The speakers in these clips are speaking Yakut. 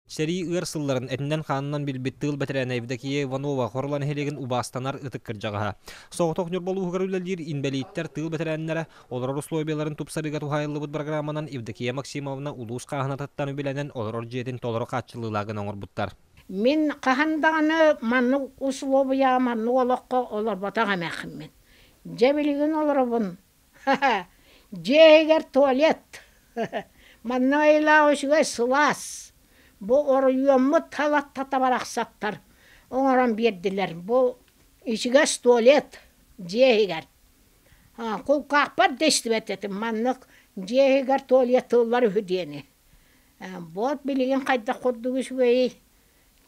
Сэрии ыар сылларын этинэн-хаанынан билбит тыыл бэтэрээнэ Евдокия Иванова Хорула нэһилиэгин убаастанар ытык кырдьаҕаһа. Соҕотох Ньурба улууһугар үлэлиир инбэлииттэр тыыл бэтэрээннэрэ олорор условияларын тупсарыыга туһаайыллыбыт программанан Евдокия Максимовна улуус хааһынатыттан үбүлэнэн олорор дьиэтин толору хааччыллыылаах гына оҥорбуттар. Мин хаһан даҕаны маннык усулуобуйаҕа маннык олоххо олорботох эмээххиммин. Дьэ билигин олоробун. Дьиэ иһигэр туалет. Манна айылаах үчүгэй сылаас. Бу оройуоммут халаттата барахсаттар оҥорон биэрдилэр. Бу ичигэс туалет дьиэ иһигэр. Кулгаахпар да истибэт этим маннык дьиэ иһигэр туалеттыыллар үһү диэни. Вот билигин хайдах курдук үчүгэйий,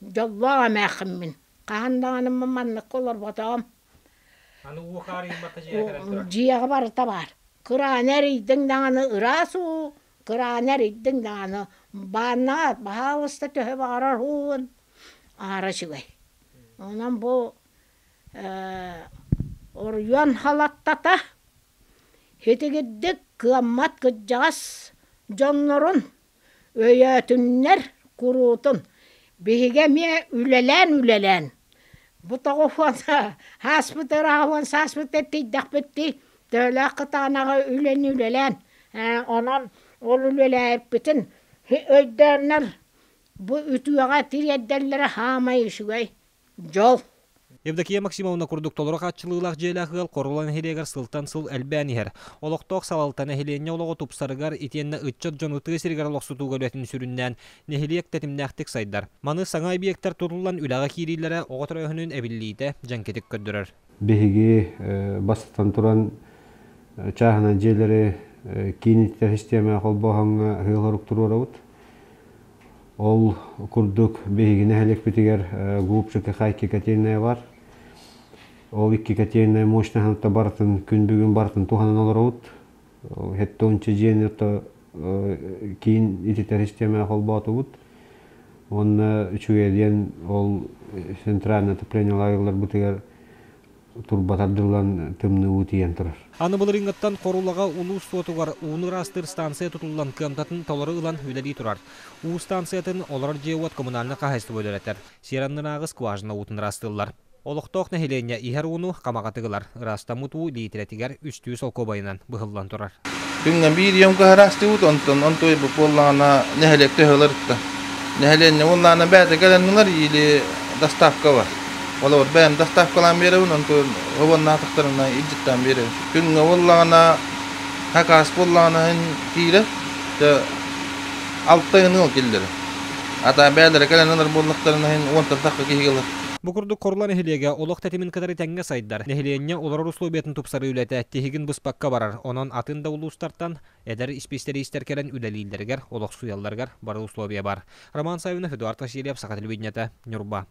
дьоллоох эмээххиммин. Хаһан даҕаны манныкка олорботоҕум. Аны уу хаарыйбакка дьиэҕэ кэлэн турар. Дьиэҕэ барыта баар. Кырааны эрийдиҥ даҕаны ыраас уу, кырааны эрийдиҥ даҕаны бааннаҕа баһаалыста төһө баҕарар уун аара үчүгэй. Онон бу оройуон халаттата итигирдик кыаммат кырдьаҕас дьоннорун өйөөтүннэр куруутун биһиги эмиэ үлэлээн-үлэлээн бу тоҕуһуон ааспыт ырааһын сааспыт тиийдэхпит дии төһөлөөх кытаанаҕы үлэни үлэлээн онон ол үлэлээбиппитин өйдөөннөр бу үтүөҕэ тириэрдэллэрэ саамай үчүгэй дьол. Евдокия Максимовна курдук толору хааччылыылаах дьиэлээх ыал Хорула нэһилиэгэр сылтан сыл элбээн иһэр. Олохтоох салалта нэһилиэнньэ олоҕо тупсарыгар итиэннэ ыччат дьону тыа сиригэр олохсутууга үлэтин сүрүннээн нэһилиэк тэтимнээхтик сайдар. Маны саҥа объектар тутуллан үлэҕэ киириилэрэ оҕо төрөөһүнүн эбиллиитэ дьэҥкэтик көрдөрөр. Биһиги бастатан туран чааһынай дьиэлэри киин ититэр систиэмэҕэ холбооһуҥҥа сыал-сорук туруорабыт. Ол курдук биһиги нэһилиэкпитигэр Глуб ЖКХ икки котельная бар. Ол икки котельная мощноһын барытын күн бүгүн барытын туһанан олоробут. Хеттонча дьиэни киин ититэр систиэмэҕэ холбоотубут. Уонна үчүгэй диэн ол центральное отопление ыларбытыгар турба тардыллан тымныы уу тиийэн турар. Аны былырыыҥҥыттан Хорулаҕа улуус суотугар ууну ыраастыыр станция тутуллан кыамтатын толору ылан үлэлии турар. Уу станциятын олорор дьиэ-уот коммунальнай хаһаайыстыба үлэлэтэр. Сир аннынааҕы скважина уутун ыраастыыллар. Олохтоох нэһилиэнньэ иһэр ууну хамаҕатык ылар. Ыраастаммыт уу лиитирэтигэр үстүү солкуобайынан быһыллан турар. Күҥҥэ биир емкоһ ыраастыыбыт, онтон онтуой бу буоллаҕына нэһилиэккэ ыһылар-ытта. Нэһилиэнньэ буоллаҕына бэйэтэ кэлэн ылар или доставка бар. Олор бэйэм доставкалаан биэрэбин, онтон уоннаатахтарына илдьиттээн биэрэбин. Күҥҥэ буоллаҕына хакаас буоллаҕына иһин киирэр, дьэ алта ыал киллэрэр. Ата бэйэлэрэ кэлэн ылар буоллахтарына иһин уонтан тахха киһи ылар. Бу курдук Хорула нэһилиэгэ олох тэтимин кытары тэҥҥэ сайдар. Нэһилиэнньэ олорор условиятын тупсарыы үлэтэ тиһигин быспакка барар. Онон атын да улуустартан эдэр исписэлиистэр кэлэн үлэлииллэригэр, олохсуйалларыгар бары условия бар. Роман Саввинов, Эдуард Васильев, Саха телевидениета, Ньурба.